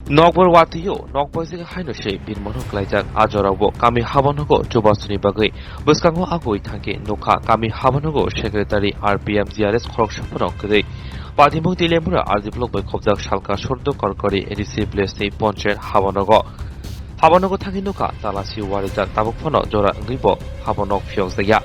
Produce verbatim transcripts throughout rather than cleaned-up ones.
Nokbar watio nok baijak haino se birmano klaijak. A jorao bo kami habanogo chubasuni bagwi bwskango agoi thangkhe nukha kami habanogo secretary R P M G R S khoroksa phano kwrwi. Patimung Tilemura R D block bai khobjak Salka Surdo Korkori A D C village ni ponchayat habanogo. Habanogo thangwi nukha talasi warijak tabuk phano jora wngwi bo habanok phiyokjakya.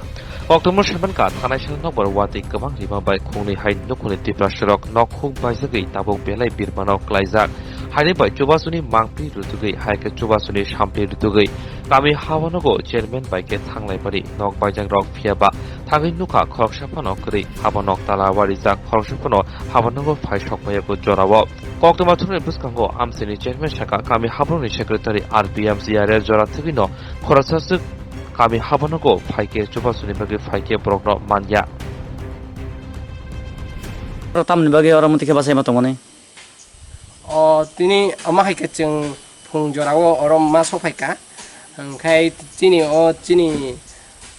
Koktwmano saimankha, thanai salo nokbar watwi kwbang rima bai khungnwi hai nukhungni Tiprasarok nok huk baijagwi tabuk belai birmano klaijak. Haini bai chubasuni mangpli rutugwi, hai khe chubasuni sampli rutugwi kami habanogo chairman bai khe thanglaimani nok baijakrok, phiyaba thangwi nukha khoroksa phano kwrwi. Habanok tala warijak, khoroksa phano habanogo phai sokmaya jorao. Koktwma thumni bwskango amchaini chairman sakha, kami habrokni secretary R P M G R S jora thwgwino khoroksa swk kami habanogo phaikhe chubasuni bagwi phaikhe borokno manya. Oro tamni bagwi oro muti khe bachaima tongmani? O tini omo hai khe chwng phung jorao oro ma sok phaikha. Hwnkhe chini o chini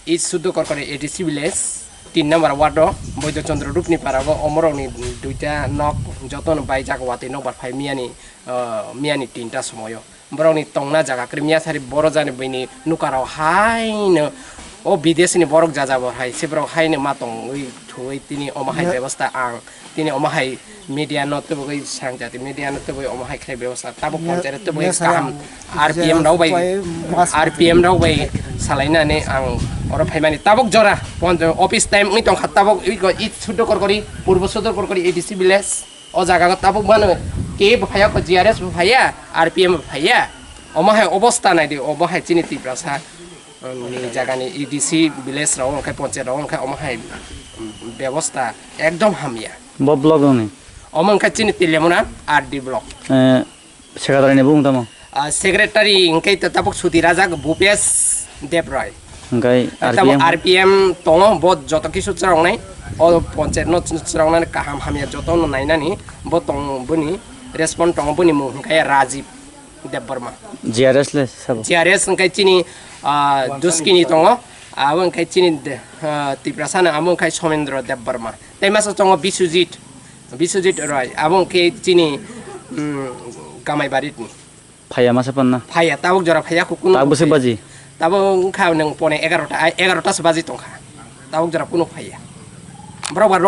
East Sudo Korkori A D C village, tin number ward o Boido Chandra Rupni para o omorokni duita nok jotono baijak watwi nokbar phai miyani, o, miyani tinta somoio. Borokni tongna jaga kwrwi miyasari boro jani buini nukarok haino o bidesni borok jajabo hai se borok haino ma tongwi thuwi tini omo hai bebosta ang tini omo hai media no tubugwi sangjati media no tubugwi omo hai khlai bebosta tabuk ponchayat tubugwi kaham R P M rok bai R P M rok bai salainani ang oro phaimani tabuk jora office time wngwi tongkha tabuk iko it suddo korkori purbo suddo korkori A D C village. O jaga o tabuk mano ke bo phaiya ko G R S bo phaiya, R P M bo phaiya. Omo hai obosta nai di, omo hai chini Tiprasa, um, ni jaga ni A D C village rok, omo khai ponchayat rok, omo khai omo hai, um, bebosta ekdom hamya. Bo block ni? Omo khai chini Tilemura R D block. Eh, Secretary ni bung tamo? Ah, secretary hingke to tabuk suti rajak Bhupesh Debroy. Hingke Tabuk R P M? R P M tongo, bo joto kisu chwrawngnai. O ponchayat no chwrawngnani kaham hamya joto no nainani bo tong boni respond tongo, boni mung hingke Rajiv Debbarma. G R S le sabo? G R S hingke chini, ah, Duskini tongo, abo hingke chini de-, ah, Tiprasa no abo hingke Somendra Debbarma. Tei masa tongo Biswajit. Biswajit Roy, abo hwnkhe chini, mm, Gamaibaritni. Phaiya masa panna? Phaiya, tabuk jora phaiya, kunu Tabuk se phaiya. Baji? Tabuk wngkha nwng pone egarota, ai, egarota se baji tongkha. Tabuk jora kunu phaiya. Borok ba